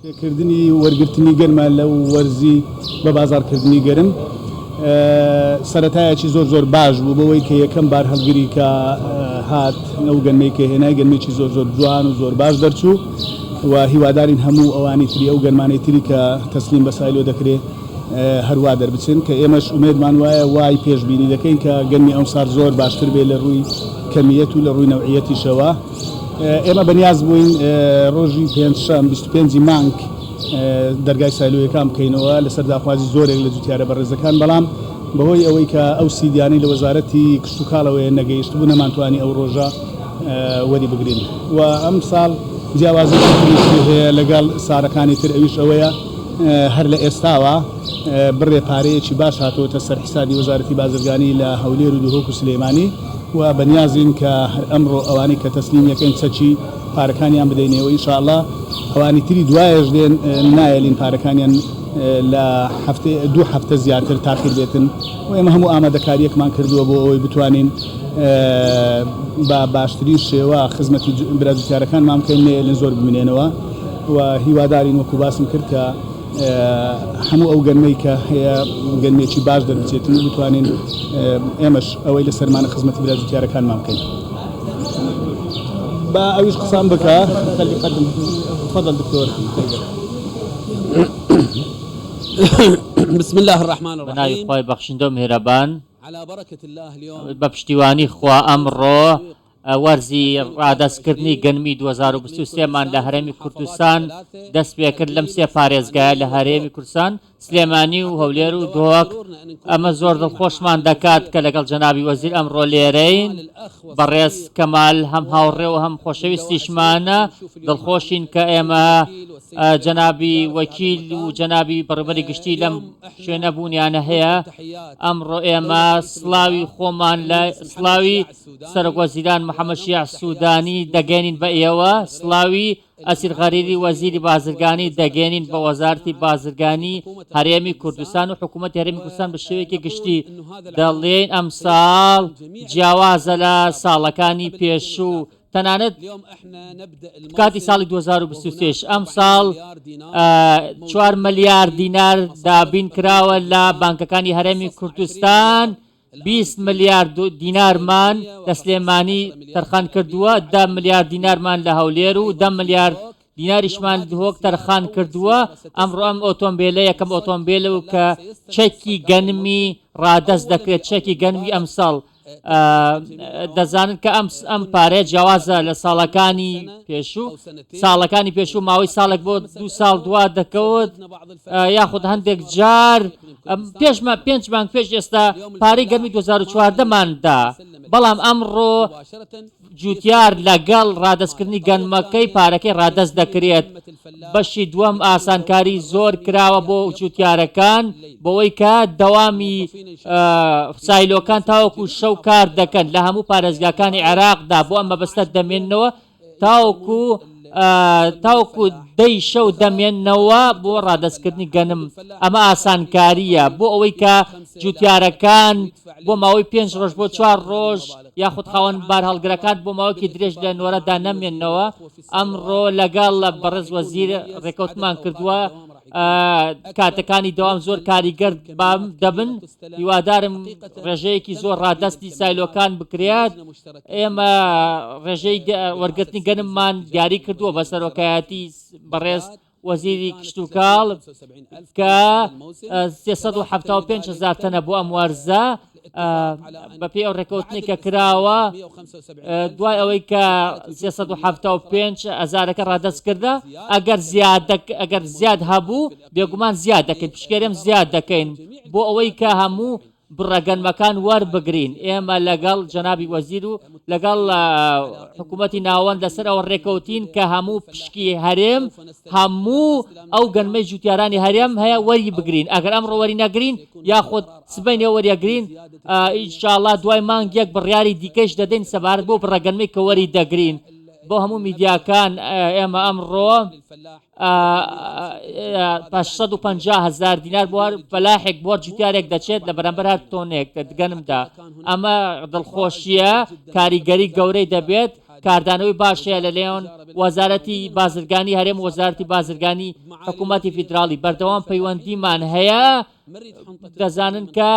پێکردنی وەرگرتنی گەرمە لە وەرزی بە بازاڕکردنی گەرم سەرەتایەکی زۆر زۆر باش بوو بەوەی کە یەکەم بارهەڵگری کە هات ئەو گەنمەی کە هێنای گەنمێکی زۆر زۆر جوان و زۆر باش دەرچوو و هیوادارین هەموو ئەوانی تری ئەو گەنمانەی تری کە تەسلیم بە سایلۆ دەکرێ هەروا دەربچن کە ئێمەش ئومێدمان وایە وای پێشبینی دەکەین کە گەنمی ئەمساڵ زۆر باشتر بێ لە ڕووی کەمیەت و لە ڕووی نەوعیەتیشەوە. ئێمە بەنیاز بووین ڕۆژی پێنجشەم 25 ی مانگ دەرگای سایلۆیەکان بکەینەوە لەسەر داخوازی زۆرێک لە جوتیارە بەڕێزەکان، بەڵام بەهۆی ئەوەی کە ئەو سیدیانەی لە وەزارەتی کشتوکاڵەوەیە نەگەیشتبوو نەمانتوانی ئەو ڕۆژە وەری بگرین و ئەمساڵ جیاوازیەکی تریشی هەیە لەگەڵ ساڵەکانی تر ئەویش ئەوەیە هەر لە ئێستاوە بڕێ پارەیەکی باش هاتۆتە سەر حسابی وەزارەتی بازرگانی لە هەولێر و دهۆک و سلێمانی و بەنیازین کە هەر ئەمڕۆ ئەوانەی کە تەسلیمی ئەکەین چەکی پارەکانیان بدەینێ و ان شاء اللە ئەوانی تری دوایەش دێن نایەلین پارەکانیان لە هەفتەی دوو هەفتە زیاتر تاخیر بێتن و ئێمە هەموو ئامادەکاریەکمان کردووە بۆ ئەوەی بتوانین بە باشترین شێوە خزمەتی برا جوتیارەکانمان بکەین نەیەلن زۆر بمینێنەوە و هیوادارین وەکو باسم کرد کە هەموو ئەو گەنمەی کە هەیە گەنمێکی باش دەربچێتن و بتوانین ئێمەش ئەوەی لەسەرمانە خزمەتی برا جوتیارەکانمان بکەین. با ئەویش قسان بکە خلي قدم تفضل دكتور. بسم الله الرحمن بە ناوی الرحیم خوای بەخشندە و میهرەبان. على بركة الله اليوم بە پشتیوانی خوا ئەمڕۆ وەرزی ڕادەستکردنی گەنمی 2023 مان لە هەرێمی کوردستان دەستپێکرد لەم سێ پارێزگایە لە هەرێمی کوردستان، سلێمانی و هەولێر و دهۆک، ئەمە زۆر دڵخۆشمان دەکات کە لەگەڵ جەنابی وەزیر ئەمڕۆ لێرەین، بەڕێز کەمال هەم هاوڕێ و هەم خۆشەویستیشمانە، دڵخۆشین کە ئێمە جەنابی وەکیل و جەنابی بەڕێوەبەری گشتی لەم شوێنە بوونیانە هەیە، ئەمڕۆ ئێمە سڵاوی خۆمان لە سڵاوی سەرۆکوەزیران محەممەد شیاع سوودانی دەگەیەنین بە ئێوە، سڵاوی ئەسیر غەریری وەزیری بازرگانی دەگەیەنین بە وەزارەتی بازرگانی هەرێمی کوردستان و حکوومەتی هەرێمی کوردستان بە شێوەیەکی گشتی دەڵێین ئەمساڵ جیاوازە لە ساڵەکانی پێشوو تەنانەت کاتی ساڵی 2023 ئەمساڵ 4 ملیار دینار دابین کراوە لە بانکەکانی هەرێمی کوردستان 20 ملیار دینارمان لە سلێمانی تەرخان کردووە، دە ملیار دینارمان لە هەولێر و دە ملیار دیناریشمان لە دهۆک تەرخان کردووە، ئەمڕۆ ئەم ئۆتۆمبێلە یەکەم ئۆتۆمبێلە و کە چەکی گەنمی ڕادەست دەکرێت، چەکی گەنمی ئەمساڵ. دەزانن کە ئەم ئەم پارەیە جیاوازە لە ساڵەکانی پێشوو، ساڵەکانی پێشوو ماوەی ساڵێک بۆ دوو ساڵ دوا دەکەوت یاخود هەندێک جار پێش پێنج مانگ پێش ئێستا پارەی گەرمی 2014 مان دا، بەڵام ئەمڕۆ جوتیار لەگەڵ ڕادەستکردنی گەنمەکەی پارەکەی ڕادەست دەکرێت. بەشی دووەم ئاسانکاری زۆر کراوە بۆ جوتیارەکان بەوەی کە دەوامی سایلۆکان تاوەکو شەو کار دەکەن لە هەموو پارێزگاکانی عێراقدا بۆ ئەم مەبەستە دەمێننەوە تاوەکو تاوەکو دەی شەو دەمێننەوە بۆ ڕادەستکردنی گەنم، ئەمە ئاسانکارییە بۆ ئەوەی کە جوتیارەکان بۆ ماوەی پێنج ڕۆژ بۆ چوار ڕۆژ یاخود خاوەن بارهەڵگرەکان بۆ ماوەیەکی درێژ لە نۆرەدا نەمێننەوە، ئەمڕۆ لەگەڵ بەڕێز وەزیر ڕێکەوتمان کردووە کاتەکانی دەوام زۆر کاریگەر دەبن، هیوادارم ڕێژەیەکی زۆر ڕادەستی سایلۆکان بکرێت، ئێمە ڕێژەی وەرگرتنی گەنممان دیاری کردووە بە سەرۆکایەتی بەڕێز وەزیری کشتوکاڵ کە 375 هەزار تەنە بۆ ئەم وەرزە بەپێی ئەو ڕێکەوتنی کە کراوە دوای ئەوەی کە 375 هەزارەکە ڕادەست کردە ئەگەر زیاد ئەگەر زیاد هەبوو بێگومان زیاد دەکەین پشکێرم زیاد دەکەین بۆ ئەوەی کە هەموو بڕە گەنمەکان وەربگرین، ئێمە لەگەڵ جەنابی وەزیر و لەگەڵ حکوومەتی ناوەند لەسەر ئەوە ڕێکەوتین کە هەموو پشکی هەرێم هەموو ئەو گەنمەی جوتیارانی هەرێم هەیە وەری بگرین، ئەگەر ئەمڕۆ وەری نەگرین یاخود سبەینێ وەریەگرین ئینشاڵڵا دوای مانگێک بڕیاری دیکەیش دەدەین سەبارەت بەو بڕە گەنمەی کە وەری دەگرین. بۆ هەموو میدیاکان ئێمە ئەمڕۆ 850 هەزار دینار بۆ هەر فەلاحێک بۆ هەر جوتیارێک دەچێت لە بەرامبەر هەر تۆنێک گەنمدا ئەمە دڵخۆشیە کاریگەری گەورەی دەبێت. کاردانەوەی باش هەیە لە لێیان وەزارەتی بازرگانی هەرێم و وەزارەتی بازرگانی حکوومەتی فیدراڵی بەردەوام پەیوەندیمان هەیە دەزانن کە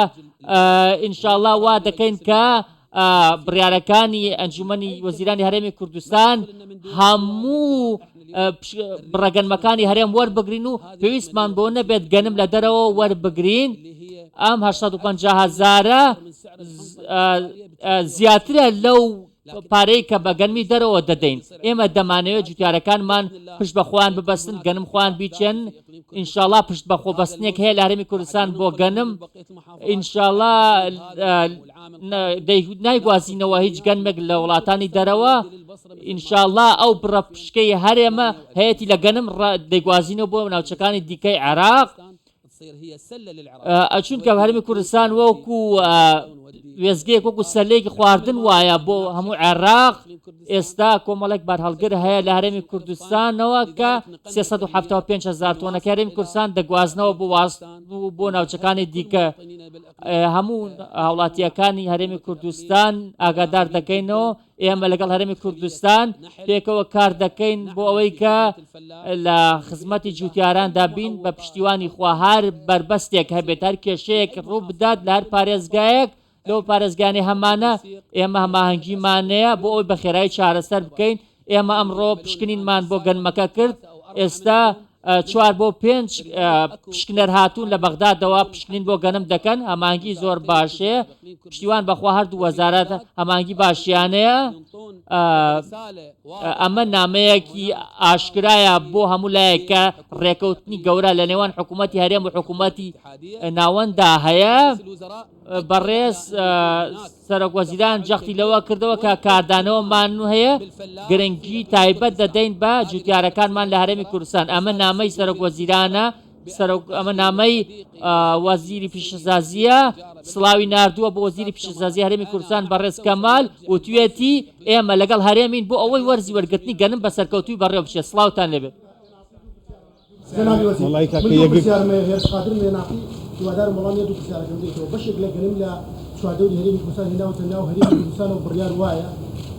ئینشاءاللە وا دەکەین کە بڕیارەکانی ئەنجومەنی وەزیرانی هەرێمی کوردستان هەموو بڕەگەنمەکانی هەرێم وەربگرین و پێویستمان بۆ نەبێت گەنم لە دەرەوە وەربگرین ئەم 850 هەزارە زیاترە لەو پارەی کە بە گەنمی دەرەوە دەدەین ئێمە دەمانەوێت جوتیارەکانمان پشت بە خۆیان ببەستن گەنم خۆیان بیچێن ئینشاڵا پشت بە خۆبەستنێک هەیە لە هەرێمی کوردستان بۆ گەنم ئینشاڵا نایگوازینەوە هیچ گەنمێک لە وڵاتانی دەرەوە ئینشاڵا ئەو بڕە پشکەی هەرێمە هەیەی لە گەنم دەیگوازینەوە بۆ ناوچەکانی دیکەی عێراق چونکە هەرێمی کوردستان وەکو وێزگەیەک وەکو سەلێکی خواردن وایە بۆ هەموو عێراق ئێستا کۆمەڵێک بارهەڵگر هەیە لە هەرێمی کوردستانەوە کە 375 هزار تۆنەکە هەرێمی کوردستان دەگوازنەوە بۆ واست و بۆ ناوچەکانی دیکە هەموو هاوڵاتیەکانی هەرێمی کوردستان ئاگادار دەکەینەوە ئێمە لەگەڵ هەرێمی کوردستان پێکەوە کار دەکەین بۆ ئەوەی کە لە خزمەتی جوتیاراندا بین بە پشتیوانی خوا هەر بەربەستێک هەبێت هەر کێشەیەک ڕوو بدات لە هەر پارێزگایەک لەو پارێزگانی هەمانە ئێمە هەماهەنگیمانەیە بۆ ئەوەی بە خێرایی چارەسەر بکەین ئێمە ئەمڕۆ پشکنینمان بۆ گەنمەکە کرد ئێستا چوار بۆ پێنج پشکنەر هاتوون لە بەغدادەوە پشکنین بۆ گەنم دەکەن هەمانگی زۆر باشەیە پشتیوان بەخوا هەردوو وەزارەت هەمانگی باشیانەیە ئەمە نامەیەکی ئاشکرایە بۆ هەموو لایەک کە ڕێکەوتنی گەورە لە نێوان حکوومەتی هەرێم و حکوومەتی ناوەندا هەیە. بەڕێز سەرۆک وەزیران جەختی لەوە کردەوە کە کاردانەوەمان هەیە گرنگی تایبەت دەدەین بە جوتیارەکانمان لە هەرێمی کوردستان ئەمە نامەی سەرۆک وەزیرانە سەرۆک ئەمە نامەی وەزیری پیشەسازیە سڵاوی ناردووە بۆ وەزیری پیشەسازی هەرێمی کوردستان بەڕێز کەمال وتوێتی ئێمە لەگەڵ هەرێمین بۆ ئەوەی وەرزی وەرگرتنی گەنم بە سەرکەوتووی بەڕێوە بچێت سڵاوتان لێبێت. جەنابی وەزیر وەڵای من کاکە دوو یەک پرسیارم هەیە هێرش قادرم لە ناقی هیوادارم وەڵامی هەردوو پرسیارەکەم بدەیتەوە بەشێک لە گەنم لە چواردەوری هەرێمی کوردستان هێناوەتە ناو هەرێمی کوردستان و بڕیار وایە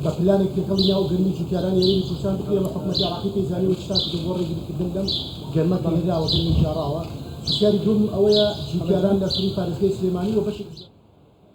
بە پلانێک تێکەڵی ناو گەنمی جوتیارانی هەرێمی کوردستان بکرێ ئەمە حکومەتی عێراقی پێی زانیوە چیتان کردووە بۆ ڕێگریکردن لەم گەنمە کە هێنراوە گەنمێکی هەڕاوە پرسیاری دووەمم ئەوەیە جوتیاران لە سنووری پارێزگای سلێمانی و بەشێک.